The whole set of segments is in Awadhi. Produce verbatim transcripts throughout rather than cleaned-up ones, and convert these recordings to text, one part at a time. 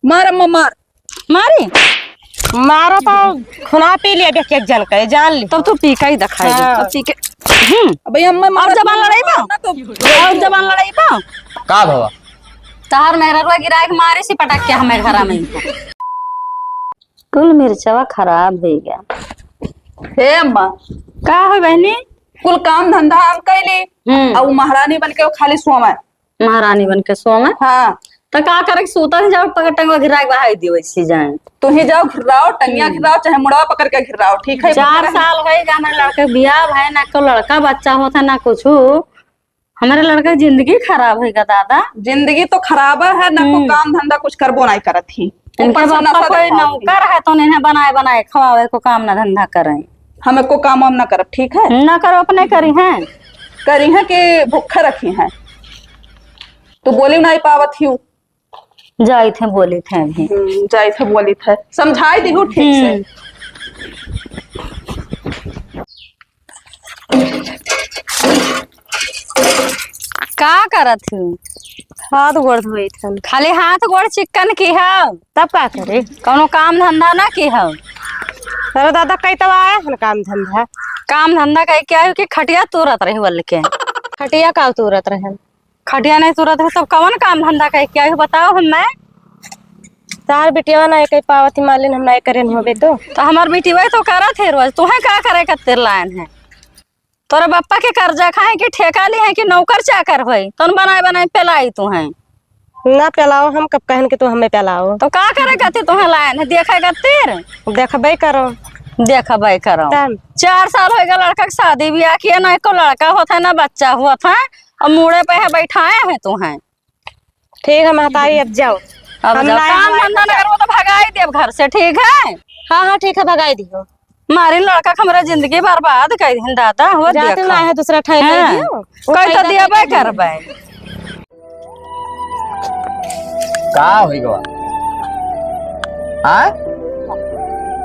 मार अम्मा, मार। मारी? मारो तो खूना पी लिया, देख एक जन के, जान ली। तब तो पी का ही दिखाई दे, हाँ। तब पी के। हम्म। अबे अम्मा, अब मार जबान अम्मा, लड़ाई बा? मार ना तो। और जबान लड़ाई बा? का भवा? तहार मेहररुआ गिराए के मारे से पटक के हमें घरा में। कुल मिर्चवा खराब होइ गया। हे अम्मा। का हो बहनी? कुल काम धंधा हम कैली। हम्म। अब उ महारानी बन के वो खाली सोवे। महारानी बन के सोवे? हाँ। त का करे के, सूतल जाओ, पकड़ टंगवा घिरा के बहाई दियो, ऐसी जाए। तू ही जाओ घिराओ, टंगिया हम्म। घिराओ, चाहे मुड़वा पकड़ के घिराओ, ठीक है? चार साल होइ गया हमारे लड़के बियाह भए, ना को लड़का बच्चा होता, ना कुछ। हमारे लड़का की जिंदगी खराब होइगा दादा। जिंदगी तो खराब है, ना को हम्म। काम धंधा कुछ करबो नहीं करत ही। इनके ऊपर से बापा नशा कोई देखावत ही। नौकर है तो इन्हें बनाए बनाए खवावे को काम ना धंधा करें। हम एको काम वाम ना करब, ठीक है? ना करो, अपने करी हैं। करी हैं कि भूखे रखी हैं। तू बोली नहीं पावत ही। जाइत है, बोलित है अभी। हम्म, जाइत है, बोलित है। समझाई दिहू ठीक से। हम्म। का करत हूँ? हाथ गोड़ धोइत हन। खाली हाथ गोड़ चिक्कन की हव? तब का करे? कौनो काम धंधा ना की हव? अरे दादा, कई तब आए हन काम धंधा। काम धंधा कई क्या है कि खटिया तोड़त रहे वल के। खटिया का तोड़त रहे? खटिया नहीं तुरत है, तब कवन काम धंधा कहे क्या है, बताओ हमें। तार बिटिया ना कहीं पावत ही मालिन, हम नहीं करेन होबे तो। तो हमार बिटिया तो करत है रोज, तुहे का करे खातिर लायन है? तोरे बप्पा के कर्जा खाए कि ठेका ली है कि नौकर चाकर होई, तन बनाए बनाए पेलाई तुहे। ना पेलाओ, हम कब कहन कि तू हमें पेलाओ। तो का करे खातिर तुहे लायन है, देखे खातिर? देखबे करो। देखबे करो। तब? चार साल होइगा लड़का के शादी बियाह किए, ना एको लड़का होत है, ना बच्चा होत है। अब मूड़े पे है, बैठाए हैं तू हैं। ठीक है महतारी, अब जाओ। अब हम जाओ, ना काम हमारे धंधा ना करबो तो भगाई देब घर से, ठीक है? हाँ, हाँ, ठीक है, भगाई दियो। मारी लड़का के हमरा जिंदगी बर्बाद कर दिन दादा, हो जाते देखा। ना है दूसरा ठाई कर हाँ। दियो। वो कहीं तो फायदा देबे नहीं करबे। का होई गवा? हाँ?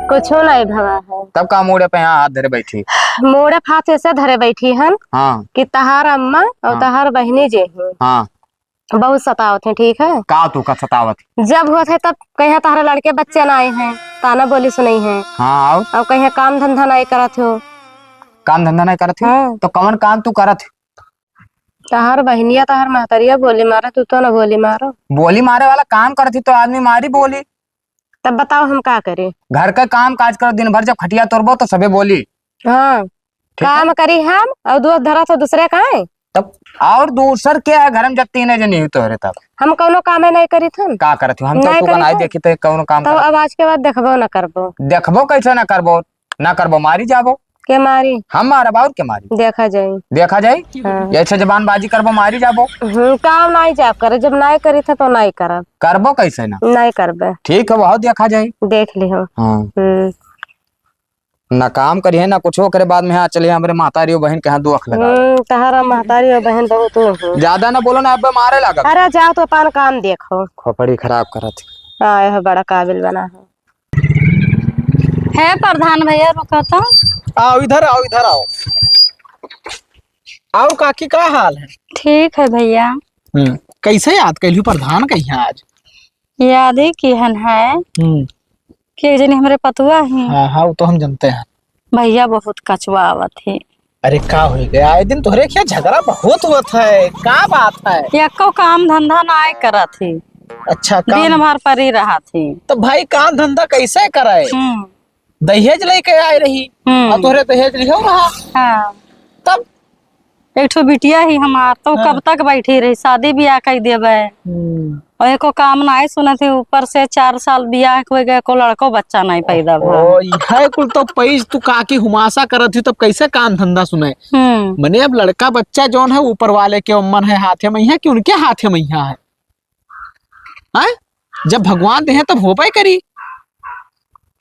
कुछो नहीं भवा है। तब का मूड़े पे यहाँ हाथ धरे बैठी? मूड़े पे हाथ ऐसे धरे बैठी हन हाँ। कि तहार अम्मा और हाँ। तहार बहिनी जे हैं। हाँ। बहुत सतावत है, ठीक है? का तू का सतावत? जब होत है तब कहे तहरे लड़के बच्चे ना आए हैं, ताना बोली सुनई है। हाँ, और? और कहे काम धंधा नहीं करत हो। काम धंधा नहीं करत हो? हाँ। तो कौन काम तू करत हो? तहार बहिनिया, तहार महतरिया बोली मारे, तू तो ना बोली मारो। बोली मारे वाला काम करत ही तो आदमी मारी बोली। तब बताओ हम का करी? घर का काम काज करो दिन भर, जब खटिया तोड़बो तो सबे बोली। हाँ। ठीक है? काम करी हम और दोस्त धरा तो दूसरे का है। तब और दूसर के है घर में जब तीने जनी हो तोहरे तब? हम कौनो काम है नहीं करी थन। का करत हो? हम तो नहीं तू का करी नहीं थन। देखी तो कौनो काम तो करत। अब आज के बाद देखबो ना करबो। देखबो कैसे ना करबो? ना करबो, मारी जाबो। के मारी? हम मारब और के मारी? देखा जाई। देखा जाई? हाँ। ऐसे जबानबाजी करबो, मारी जाबो। हम्म, काम नहीं जाब करे, जब नहीं करी था तो नहीं करब। करबो कैसे ना? नहीं करबे। ठीक है, वह देखा जाई। देख लिहो। हाँ। हम्म। ना काम करिए, ना कुछ करे, बाद में हाँ चलिए हमरे महतारी और बहन के यहाँ दुख लगा। हम्म, तहरा महतारी और बहन बहुत हो। ज्यादा ना बोलो ना, अब मारे लागत। अरे जाओ तो अपन काम देखो। खोपड़ी खराब करत। हाँ, यह बड़ा काबिल बना है। हे प्रधान भैया, रुको तो। आओ इधर, आओ इधर, आओ। और काकी, का हाल है? ठीक है भैया। हम्म, कैसे याद कैलू प्रधान कहिया आज? याद ही किहन है हम्म। कि एक जनी हमरे पतुआ ही। हाँ, हाँ, वो तो हम जानते हैं। भैया बहुत कचुआवत ही। अरे का हो गया? आए दिन तोहरे क्या झगड़ा बहुत होत है, का बात है? एको काम धंधा नाय करत ही। अच्छा, काम दिन भर परी रहत ही। तो भाई काम धंधा कैसे करे? हम्म। दहेज लेके आए रही, हम्म। और तोहरे दहेज लिहो रहा। हाँ। तब? एक ठो बिटिया ही हमार, तो हाँ। कब तक बैठी रही, शादी बियाह कई देबे। हम्म। और एको काम नाय सुनत ही, ऊपर से चार साल बियाह हो गए, को लड़को बच्चा नाय पैदा भा। ओ, इहे कुल तो पैस तू काकी हुमासा करत ही, तब कैसे काम धंधा सुने? हम्म। मने अब लड़का बच्चा जौन है ऊपर वाले के उम्मन है, हाथे में है कि उनके हाथे में है? हैं? जब भगवान देहे तब होबे करी।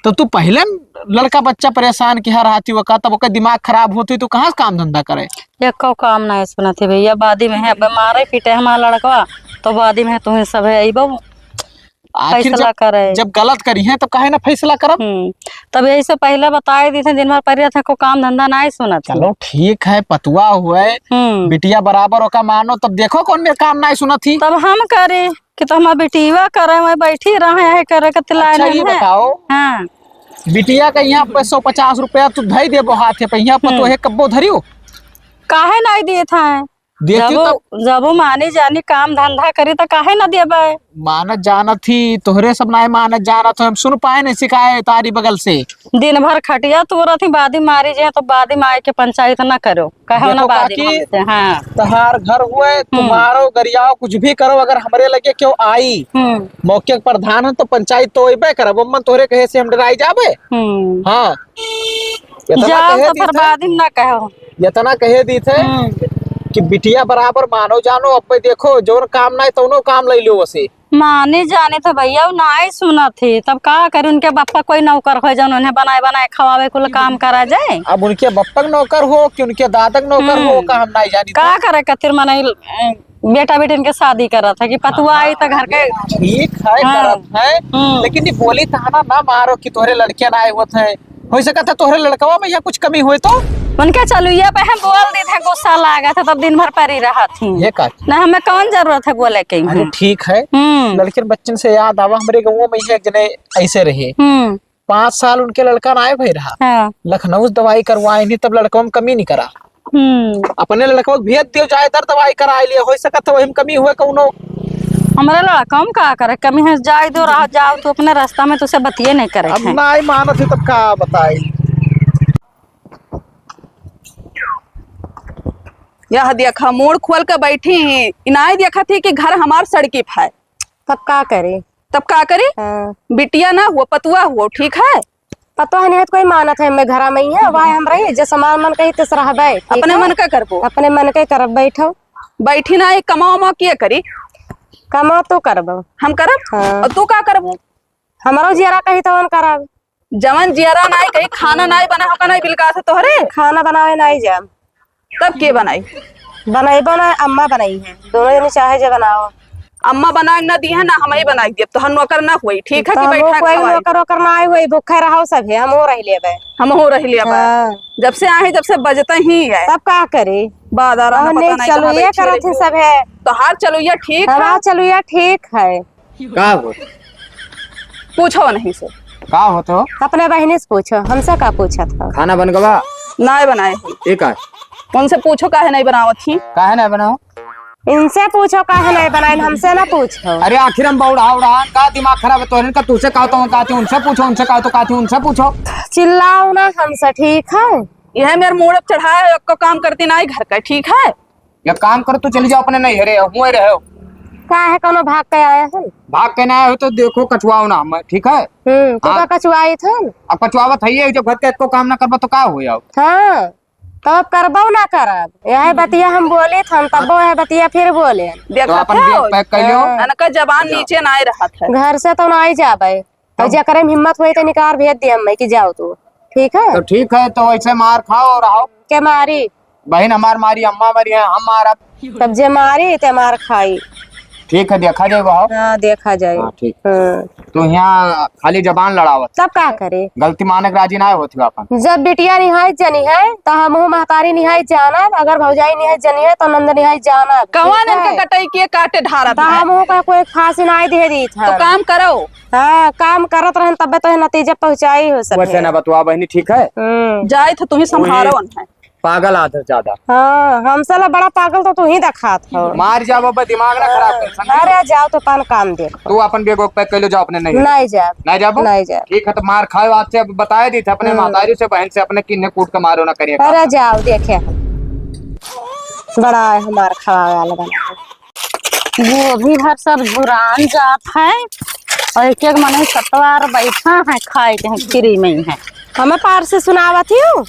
तो तू पहले लड़का बच्चा परेशान किहा रहती वका, तब ओकर दिमाग खराब होती तो कहाँ से काम धंधा करे? एको काम नहीं सुनत है भैया, बादी में है, अब मारे पीटे हमारा लड़का, तो बादी में है तुम्हें सब है, अइबो आखिर फैसला जब, करे। जब गलत करी है तब काहे ना फैसला करब? हम्म, तब यही से पहले बताए दी थे, दिन भर परी रहत है, को काम धंधा नहीं सुनत है। चलो ठीक है, पतुआ हुए, हम्म। बिटिया बराबर ओका मानो, तब देखो कौन में काम नहीं सुनत ही। तब हम करे। कि तो हमार बिटिया करे, मैं बैठी रहे हैं, करे के तिलाए अच्छा, नहीं ये है। बताओ, हाँ। बिटिया का यहाँ पे सौ पचास रुपया तू धई देबो हाथ पे, यहाँ पे तो हम्म। है कब्बो धरियो? काहे नहीं दिए था? देखियो जब, तब जब वो मानी जानी काम धंधा करी तो काहे ना देबे? मानत जानत ही, तोहरे सब नाय मानत जानत हो, हम सुन पाए नहीं सिखाए तारी बगल से। दिन भर खटिया तोरत ही, बादी मारी जे तो बादी माई के पंचायत ना करो, कहो ना देखो बादी काकी, हमसे, हाँ। तहार घर हुए, हम्म। तुम्हारो गरियाओ कुछ भी करो, अगर हमरे लगे क्यों आई, हम्म। मौके के प्रधान है तो पंचायत तो अइबे करब, अम्मन तोहरे कहे से हम डराई जाबे? हम्म। हाँ। इतना जाओ कहे तो दी फिर थे, बादी में ना कहो। इतना कहे दी थे हम्म। कि बिटिया बराबर मानो जानो, अब देखो जोर काम ना है तौनो काम ले लो वसे। माने जाने तो भैया, वो नाई सुनत ही, तब का करी? उनके बप्पा कोई नौकर हो, जौन उन्हें बनाए बनाए खवावे, कुल काम करा जाए। अब उनके बप्पा के नौकर हो कि उनके दादा के नौकर हो, हम्म। का हम नाई जानी का था। करे खातिर मनई, ए, बेटा बेटिन के शादी करत है कि पतुआ आई तो घर के ठीक है, हाँ। करत है, हम्म। लेकिन ये बोली ताना ना मारो कि तोहरे लड़के ना आए होत हैं। हो सकत है तोहरे लड़कवा में यहाँ कुछ कमी होए तो? उनके चलुइया पे हम बोल देत है, गुस्सा लागत है, तब दिन भर परी रहत ही। ये का? ना, हमें कौन जरूरत है बोले के? अरे हम्म। ठीक है, हम्म। लड़किन बच्चन से याद आवा, हमरे गाँव में एक जने ऐसे रहे। हम्म। पाँच साल उनके लड़का ना आए भाई रहा। हाँ। लखनऊ से दवाई करवाए नहीं, तब लड़कवा में कमी नहीं करा। हम्म। अपने लड़कवा के भेज दियो, जाए दर दवाई कराए लिए, हो सकत है वही में कमी हुए कौनो। हमरा लड़का में का करे कमी है, जाए दो, रह जाओ तू अपने रास्ता में, तुसे बतिये नहीं करे अब है। नाई मानत है तब का बताई। यह देखा, मुड़ खोल के बैठी ही, इनाई देखत ही कि घर हमार सड़की पे है। तब का करे? तब का करे? हाँ। बिटिया ना हुआ, पतुआ हुआ, ठीक है? पतुआ नहीं है तो कोई मानत है, मैं घरा में ही है, वहाँ हम रही, जैसे हमार मन कही तैसे रहबे, ठीक अपने है? मन का करबो। अपने मन के करब, बैठो। बैठी ना, एक कमाओ उमाओ किए करी? कमाओ तू करबो। हम करब? हाँ। और तू का करबो? हमरो जियरा कही तवन करब। जवन जियरा नाई कही, खाना नाई बना हो का नाई बिलका से तोहरे? खाना बनावे नाई जाम। तब के बनाई? बनाई बना, अम्मा बनाई है, दोनों जने चाहे जे बनाओ। अम्मा बना के ना दी है ना, हम ही बना के दिए, तोहर नौकर ना हुई, ठीक है तो कि हमहू बैठा कोई खवाई। नौकर वोकर ना आई हुई, भूखे रहो सब है, हमहू रह लेबे। हमहू रह लेबे। हाँ। जब से आए, जब से बजते ही है। तब का करे? बादर और ना पता नहीं नहीं, चलो कहाँ ये बैठी करत रही है हो। सब है। तोहार चलुइया ठीक है? हमार चलुइया ठीक है। का हो? पूछो नहीं से। का होत हो? अपने बहिनी से पूछो, हमसे का पूछत हो? खाना बन गवा? नाय बनाए हो। ए का? उनसे पूछो काहे नहीं बनावत ही? काहे नहीं बनाओ? इनसे पूछो काहे नहीं बनाइन, हमसे ना पूछो। अरे आखिर हम बौड़ा उड़ा, का दिमाग खराब है तोहरे का? तुझसे कहा तो कहती उनसे पूछो, उनसे कहा तो कहती उनसे पूछो। चिल्लाओ ना हमसे, ठीक है? यह मेरे मूड पे चढ़ाए, एक काम करती ना घर का, ठीक है? एक काम करो, तू चली जाओ अपने नैहरे, हुए रहो। का है, कोनो भाग के आया है? भाग के ना आए हो तो देखो, कचुआओ ना हमें, ठीक है? हम्म, तो हाँ। का कचुआई थे? अब कचुआवत है ये, जब घर के एको काम ना करबो तो का हो जाओ? हाँ, तो अब करबो ना करब। यह बतिया हम बोले थे, तब वो यह बतिया फिर बोले। देखा तो अपन था बैग वो? पैक कर लियो। हाँ। अनका जबान जाओ। नीचे ना आए रहा था। घर से तो ना आई जाबे। और तब? जेकरे में हिम्मत होई तो निकार भेज दिया मैं कि जाओ तू, ठीक है? तो ठीक है, तो ऐसे मार खाओ और आओ। के मारी? बहिन हमार मारी, अम्मा मारी है, हम मारब। तब जे मारी ते मार खाई। ठीक है, देखा जाए वहाँ। हाँ, देखा जाए। हाँ, ठीक। हाँ। तो यहाँ खाली जबान लड़ावत। तब का करे? गलती माने के राजी ना होत हो अपन। जब बिटिया निहाई जनी है, तो हमहू महतारी निहाई जानब, अगर भौजाई निहाई जनी है, तो नंद निहाई जानब। कवन ठीक इनका है? कटाई के काटे ढारत तो है? हमहू का कोई फांसी ना दे दी था। तो काम करो। हाँ, काम करत रहन तबे तो नतीजा पहुँचाई हो सके। वैसे ना बतुआ बहिनी, ठीक है? हम्म। जाए तो तुम्हें संभारो वही। है। पागल आदत ज्यादा। हाँ, हमसे ला बड़ा पागल तो तू ही देखात हो। मार जाओ बाबा, दिमाग ना खराब कर, समझी? अरे जाओ तो अपन काम देखो। तू अपन बैग वैग पैक कर लो, जाओ अपने नहीं। नहीं जाब। नहीं जाबो? नहीं जाब। ठीक है, तो मार खाओ आज से, अब बताए दी थे अपने हम्म। महतारी से, बहन से, अपने किन्ने कूट के मारो ना करिए अरे काम। जाओ, देखे हम। बड़ा है हमार खवावे वाला बना। गोभी भर सब झुरान जात है और एक एक मनई सतवार बैठा है, खाए के है, फ्री में ही है। हमें पारसी सुनावत ही हो?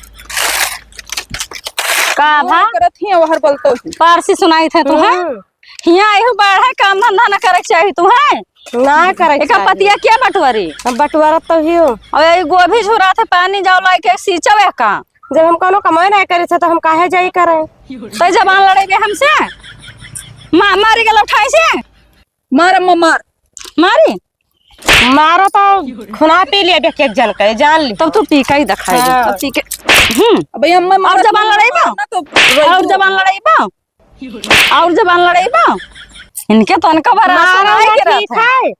का भा? करत ही, ओहर बोलतो ही। पारसी सुनाई थे तू, हैं? हम्म। हियाँ आई हो, बाढ़ है, काम धंधा न करे के चाही तू, हैं? ना करे के एका चाही। पतिया क्या बटवारी? अब बटवारा तो ही हो। और ये गोभी झुरा थे, पानी जाओ लाई के सींचवे का? जब हम कोनो कमाई नहीं करे थे, तो हम काहे जाई करे? तो जबान लड़ेबे हमसे? मा-, मारी के लौटाई से? मार अम्मा, मार। मारी? मारो तो खुना पी लिया एक एक जन के, जान ली। तब तू टीका ही दिखाई दे, हाँ। तब टीके, हम्म। अबे अम्मा, और मार जबान अम्मा, लड़ाई बा? मार ना तो और जबान लड़ाई बा? और जबान लड़ाई बा? इनके तनका भर आंसू मारा नहीं ना गिरत ठीक है। है।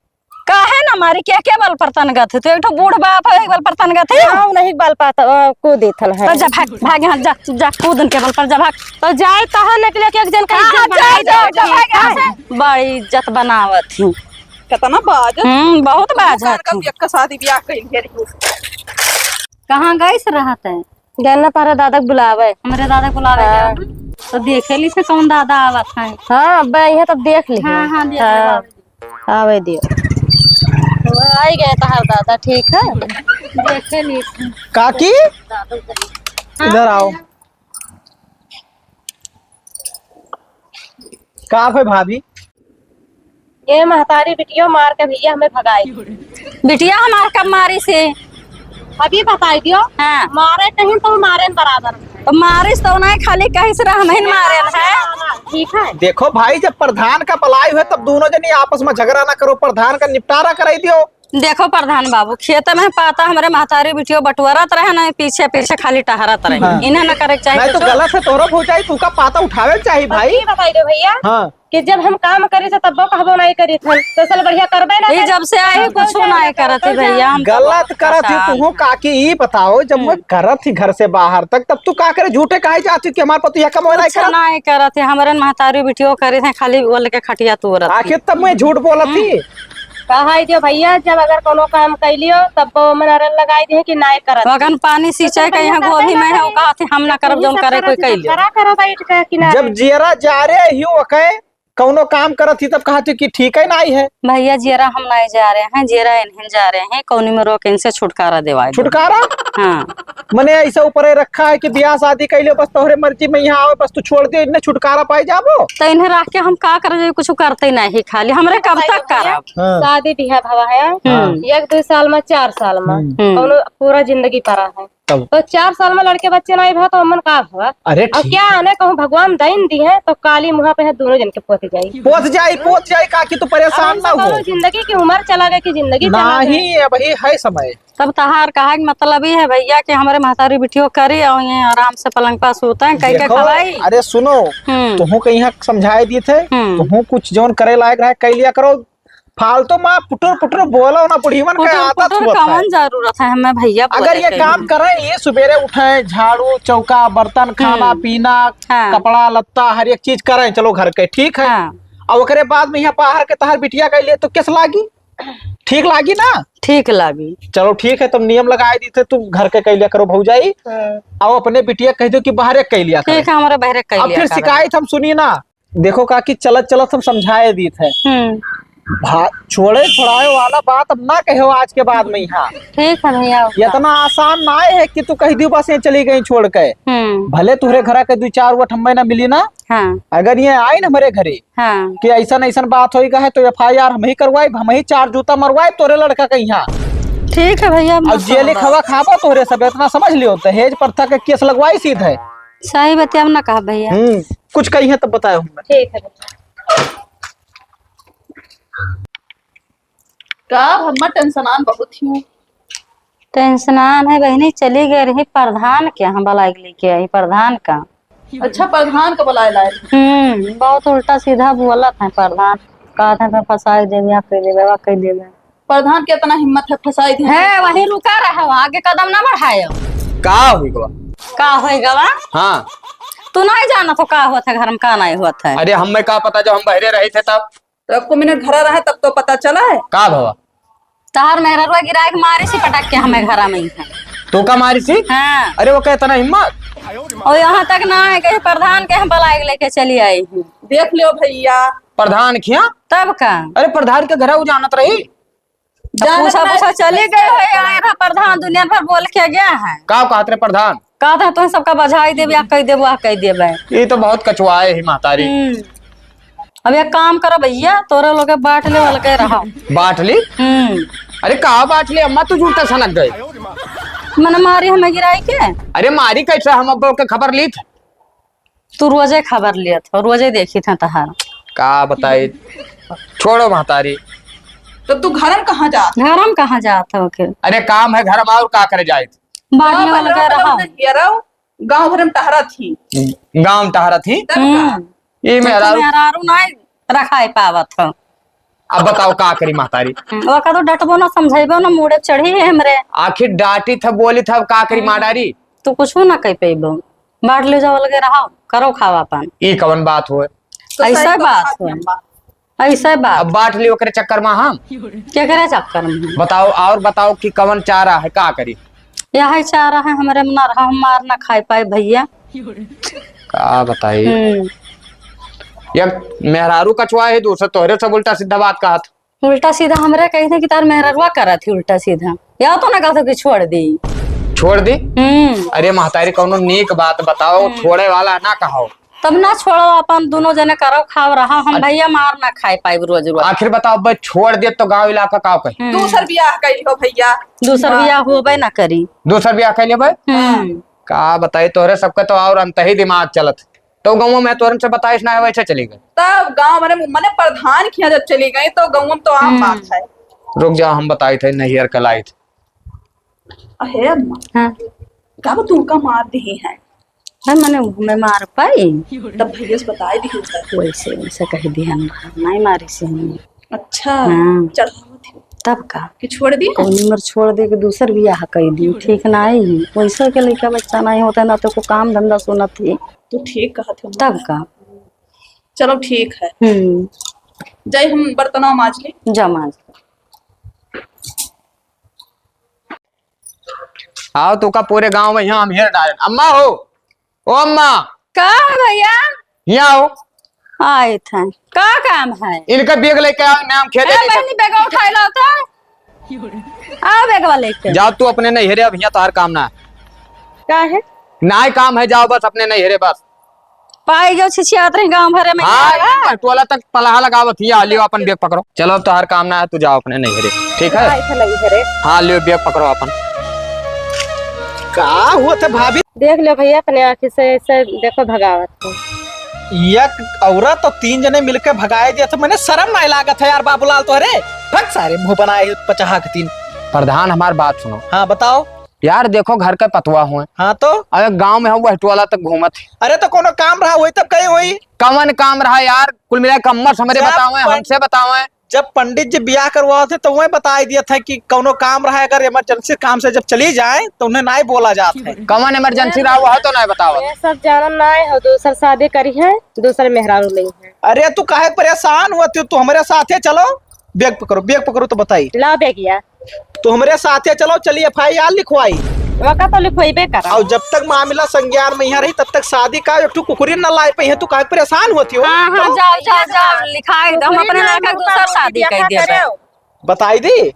काहे ना मारी, के, के बल पर तनगत है? तू एक ठो बूढ़ बाप है, एक बल पर तनगत है। गाँव नहीं बल पाता, अ, को देथन है। तो जा भाग, भाग यहाँ, जा, जा, कूद उनके बल पर, जा भाग। तो जाए तो है, निकले के एक जन का हाँ, इज्जत जा, बनाए जा, दे। जा, भाग यहाँ से। बड़ी इज्जत बनावत ही। कितना बाज। हम्म, बहुत बाज है तू। एक का शादी ब्याह कइल है। कहाँ गइस रहत है? गन्ना पारा दादा के बुलावे। हमरे दादा के बुलावे हाँ। गया। तो देखे ली से कौन दादा आवत है। हाँ, अब यहाँ तब देख ली। हाँ, हाँ, देख हाँ। ले। आवे दियो। तो आई गए तहार दादा, ठीक है? देखे ली। काकी, हाँ। इधर आओ। का है भाभी? ये महतारी बिटियो मार के भैया हमें भगाई। बिटिया हमार कब मारी से? अभी बताई दियो। हाँ। मारे कहीं तो मारे न बराबर। तो मारिस तो नहीं, खाली कहिस रह नहीं मारे है। ठीक है। देखो भाई, जब प्रधान का बलाई हुए तब दोनों जनी आपस में झगड़ा ना करो, प्रधान का निपटारा कराई दियो। देखो प्रधान बाबू, खेत में पाता हमरे महतारी बिटियो बटुअरत रहे ना, पीछे पीछे खाली टहरत रहे। हाँ। इन्हें ना करे के चाहिए। नहीं तो तो गलत है तोरो भौजाई, तू का पाता उठावे के चाहिए भाई। ये बताई दो भैया। हाँ। कि जब हम काम करी से तब्बो कहबो नहीं करी थे, तो सल बढ़िया करबे ना ये करी। जब से आई कुछ नहीं करत है भैया, हम गलत करत ही परेशान तू हैं। काकी, ई बताओ जब हम्म। मैं करत ही घर से बाहर तक, तब तू का करे झूठे काहे जाती कि हमार पति यह कमो नहीं कुछ करत? नहीं करत है, हमरे महतारी बिटियो करे थे, खाली बोल के खटिया तोरत ही। आखिर तब मैं झूठ बोलत ही। हम्म। कहा है जो भैया, जब अगर कोनो काम कैलियो, तब वो मन अरल लगाई दे कि नाय करत। तो अगन पानी सींचे तो के यहाँ भैया गोभी में है, वो कहत है, "हम ना करब, जौन करे कोई कैली।" खड़ा करो बैठ के किनारे। जब जियरा जा रहे ही ओके, कौनो काम करत ही, तब कहत ही कि ठीक है, नाई है। भैया, जियरा हम नाई जा रहे हैं, जियरा इन्हें जा रहे हैं, कौनी में रोक इनसे छुटकारा दिवाए दो। छुटकारा? हाँ। मने ऐसा ऊपरे रखा है कि ब्याह शादी कैले, बस तोहरे मर्जी में यहाँ आवे, बस तू छोड़ दियो, इन्हें छुटकारा पाई जाबो। तो इन्हें रख के हम का कर, कुछ करते नहीं, खाली हमरे कब तक करब? हाँ। शादी बियाह भवा है, हम्म। एक दो साल में, चार साल में, हम्म। कौनो पूरा जिंदगी परा है। तब? तो चार साल में लड़के बच्चे नहीं भा, तो अमन का भवा? अरे अब ठीक। क्या आने कहूँ, भगवान दइन दी है, तो काली मुहा पे है, दोनों जन के पोत जाई। पोत जाई, पोत जाई, काकी तू परेशान अब ना हो। कौनो जिंदगी की उम्र चला गई कि जिंदगी चला गई। नहीं, अबही है समय। तब तहार कहा के मतलब ई है भैया कि हमरे महतारी बिटियो करी और ये आराम से पलंग पर सोते हैं, कई के देखो, खवाई। अरे सुनो, हम्म। तुहू के यहाँ समझाए दी थे, हम्म। तुहू कुछ जौन करे लायक रहे, कई लिया करो। फालतू में पुटुर पुटुर बोलो ना, बुढ़ीवन के पुटुर आदत पुटुर होत है। कौन जरूरत है हमें भैया बोले अगर ये के? काम करे, ये सुबेरे उठे, झाड़ू, चौका, बर्तन, खाना, हम्म। पीना, हाँ। कपड़ा लत्ता, हर एक चीज करे, चलो घर के, ठीक है। हाँ। और ओकरे बाद में यहाँ बाहर के तहार बिटिया कइ लिए तो कैसे लागी? ठीक लागी ना? ठीक लागी। चलो ठीक है, तुम नियम लगाए दी थे, तू घर के कइ लिया करो भौजाई। हाँ। आओ अपने बिटिया कह दो कि बाहरे कइ लिया ठीक करे। है, हमारे बहरे कइ अब लिया फिर करे। शिकायत हम सुनी ना। देखो काकी, चलत चलत हम समझाए दी थे। हम्म। भा-, छोड़े छोड़ाए वाला बात अब ना कहो आज के बाद में यहाँ। ठीक है भैया, ओके। इतना आसान ना है कि तू कह दियो बस ये चली गई छोड़ के। हम्म। भले तुहरे घरा के दो चार गो ठम्बे ना मिली ना, हाँ। अगर ये आइन हमरे घरे हाँ। कि ऐसन ऐसन बात होई गए तो F I R हम ही करवाइब, हम ही चार जूता मरवाइब तोरे लड़का के यहाँ। ठीक है भैया, अब जेली खवा खाबो तोरे सब, इतना समझ लियो, दहेज प्रथा के केस लगवाई सीधे। सही बतिया ना कहा भैया। हम्म, कुछ कही है तब बतायो हमें। ठीक है भैया। का अब हम्मा टेंशनान बहुत ही हूँ। टेंशनान है बहिनी, चली गए रही प्रधान के यहाँ, बलाइक लेके आई प्रधान का। अच्छा, प्रधान का बुलाए लाए। हम्म, बहुत उल्टा सीधा बोलत है प्रधान, कहत है तो फंसाई देबे, या कह देबे, वा कह देबे। प्रधान के इतना हिम्मत है फंसाई दे। है, वहीं रुका रहो, आगे कदम ना बढ़ायो। का होई गवा? का होई गवा? हाँ। तू नहीं जाना तो का होत है घर में, का नहीं होत है। अरे हमें का पता जब हम बहरे रहे थे तब। तो आपको मिनट घरा रहा तब तो पता चला है। का भवा? तहार मेहररुआ गिराए के मारी सी पटक के हमें घरा में ही है। तो का मारी सी? हाँ। अरे वो का इतना हिम्मत? और यहाँ तक ना है कि प्रधान के हम बलाए लेके चली आई हूँ। देख लियो भैया। प्रधान खिया? तब का? अरे प्रधान के घरा उ जानत रही? तो जानत पूछा, रहे। पूछा चली गए हो, आए रहा प्रधान, दुनिया भर बोल के गया है। का कहत रहे प्रधान? कहत है, "तुम सबका बजाई देबे, आ कह देबो, आ कह देबे।" ये तो बहुत कचुआए ही महतारी। हम्म। अब एक काम करो भैया, तोरे लोग बांट ले, अलगे रहो। बांट ली? हम्म। अरे का बांट ली अम्मा, तू झूठा सनक गए। मन मारी हमें गिराई के? अरे मारी कैसे, हम अब के खबर ली थे। तू रोजे खबर लियत हो, रोजे देखी था तहार। का बताई, छोड़ो महतारी। तो तू घरम कहाँ जात? घरम कहाँ जात हो के? अरे काम है घरम, और का करे जाए? बांट ले, अलगे रहो। गाँव भर में टहरत ही। गाँव टहरत ही? तब का? हम्म। ये तू मेहरारू मेहरारू नाई, रखाइ पावत हो। अब बताओ का करी महतारी? हम्म, ओका तो डटबो ना, समझाइबो ना, मूड़े चढ़ी है हमरे। आखिर डांटी था, बोली था, अब का करी, हम्म। मार डारी? तू कुछ ना कह पइबो, बांट ले जाओ, अलगे रहो, करो खाओ अपन। ई कवन बात होए? तो ऐसा सही बात बात होए। है। ऐसे बात। अब बांट ली ओकरे चक्कर में हम। केकरे चक्कर में? बताओ, और बताओ कि कवन चारा है, का करी? यही चारा है, हमरे में ना रहा, हम मार ना खाए पाए भैया। का बताई? हम्म। एक मेहरारू कचवा है, दूसर तोहरे सब उल्टा सीधा बात कहत। उल्टा सीधा हमरे कही थे कि तार मेहररुआ करत ही उल्टा सीधा। या तो ना कहत हो कि छोड़ दी। छोड़ दी? हम्म। अरे महतारी, कौनो नीक बात बताओ, हम्म। छोड़े वाला ना कहो। तब ना छोड़ो, अपन दुनो जने करो, खाओ, रहो। हम अ- भैया मार ना खाए पाइब रोज रोज। आखिर बताओ, अब छोड़ दे तो गाँव इलाका का कही? हम्म। दूसर बियाह कइ लियो भैया। दूसर हाँ। बियाह होबे ना करी। दूसर बियाह कइ लेबे? हम्म। का बताई, तोहरे सबके तो और अंत ही दिमाग चलत। तो गाँव में तोहरन से बताइस ना, वैसे चली गई। तब गाँव मने, मने प्रधान के यहाँ जब चली गई तो गाँव में तो आम हम्म। बात है। रुक जाओ, हम बताई थे, नैहर के लाई थे। अहे अम्मा, हाँ। कब तुमका मार दिही है? है मने, मैं मार पाई? तब भैया से बताई दिही होता। वैसे, वैसे कह दिया हम, नहीं मारी से हम। अच्छा, हाँ। चढ़ावत ही। तब का? कि छोड़ दी? कौनी मर छोड़ दे के दूसर बियाह कइ दी, ठीक नाहीं। वैसे के लइका बच्चा नाहीं होता ना तो को काम धंधा सुनत ही। तू ठीक कहत हो। तब का? चलो ठीक है। हम्म। जाई हम बर्तनवा माज ली। जा माज। आओ, तोका पूरे गाँव में यहाँ हम हेर डालेन। अम्मा हो, ओ अम्मा। का है भैया? यहाँ आओ। आए थे। का काम है? इनका बैग लेके आओ, नाम खेदे ए, नहीं बहनी, बैग उठाए लाओ तो। आओ बैगवा लेके। जाओ तू अपने नैहरे, अब यहाँ तोहार काम ना है। का है? ना ही काम है, जाओ बस अपने नैहरे बस। पाई जो छिछियात रही गाँव भरे में हाँ, यार। ये टोला तक पलाहा लगावत ही, आ लियो अपन बैग पकड़ो। चलो, अब तोहार काम ना है, तू जाओ अपने नैहरे, ठीक है? आई थे नैहरे। हाँ, लियो बैग पकड़ो अपन। का हुआ था भाभी? देख लो भैया, अपने आँखी से ऐसे देखो भगावत है। एक औरत तो तीन जने मिलके भगाए दिया था, मने शर्म नाहीं लागत है यार बाबूलाल तोहरे। भग सारे मुँह बनाए पचहा के तीन। प्रधान, हमार बात सुनो। हाँ, बताओ। यार देखो, घर के पतवा हुए। हाँ तो? अरे गाँव में हम वह टोला तक घूमत ही। अरे तो कोनो काम रहा होई तब कही होई। कवन काम रहा यार, कुल मिला के अम्मा से हमरे जब बतावे, पं-, हमसे बतावे। जब पंडित जी बियाह करवावत है तो वह बताई दिया था कि कोनो काम रहा, अगर emergency काम से जब चली जाए तो उन्हें नाहीं बोला जात है। कवन emergency रहा, वह तो नाहीं बतावत। ये सब जानन नाहीं हो, दूसर शादी करी है, दूसर मेहरारू लेई है। अरे तू काहे परेशान हुआ, तू, तू हमरे साथे चलो। बैग पकड़ो, बैग पकड़ो तो बताई। ला बैगिया। तो हमरे साथे चलो, चली FIR लिखवाई। वका तो लिखवाइबे करा। और जब तक मामला संज्ञान में यहाँ रही, तब तक शादी का एक ठो कुकुरी न लाए पे, तू काहे परेशान होती हो? हाँ, हाँ, चलो। जाओ, जाओ, जाओ, लिखाई दो, हम अपने लड़का के दूसर शादी कर देबे। बताई दी,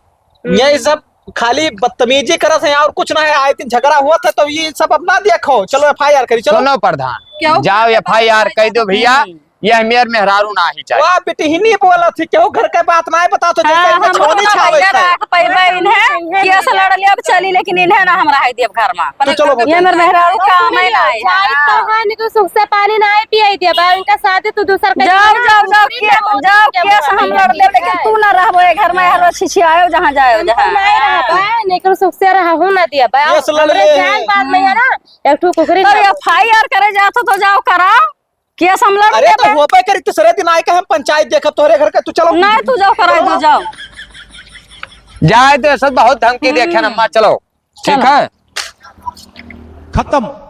हम्म। ये सब खाली बदतमीजी करत है और कुछ ना है। आए दिन झगड़ा हुआ था, तो ये सब अब ना देखो, चलो FIR करी, चलो। सुनो प्रधान, क्यों? जाओ FIR कह दो भैया। हम्म। ये मेर मेहरारू ना ही चाहे। वाह, बिटिहिनी बोलत ही, केहू घर के बात नाहीं बता तो जैसे हाँ, इनमें हम छोनी लोग छावे पहिले है। राख पइबे इन्हें, केस लड़ लेब चली, लेकिन इन्हें ना हम रहे देब घर में। तो चलो, ये मेर मेहरारू काम है ना है। जाई तो है, नहीं तो सुख से पानी नाहीं पियाई देबा, इनका साथे तू दूसर के जाओ, जाओ, जाओ, के-, जाओ, केस हम लड़ लेब, लेकिन तू ना रहबो ये घर में, हर रोज छिछियायो जहाँ जायो, जहाँ। नाहीं रहबा, नहीं तो सुख से रहहू ना देबा। केस लड़ हमरे ले। जान बाद में है ना, एक ठो कुकरी तब ना। FIR करे जात हो तो जाओ कराओ। केस हम लड़ अरे, लेबे। तो होबे करी, तीसरे दिन आए के हम पंचायत देखब तोहरे घर के, तू चलो। नहीं, तू जाओ, कराई दो, जाओ। जाए दे, सब बहुत धमकी देखे हम्म। अम्मा, चलो। ठीक चलो। है? खत्म।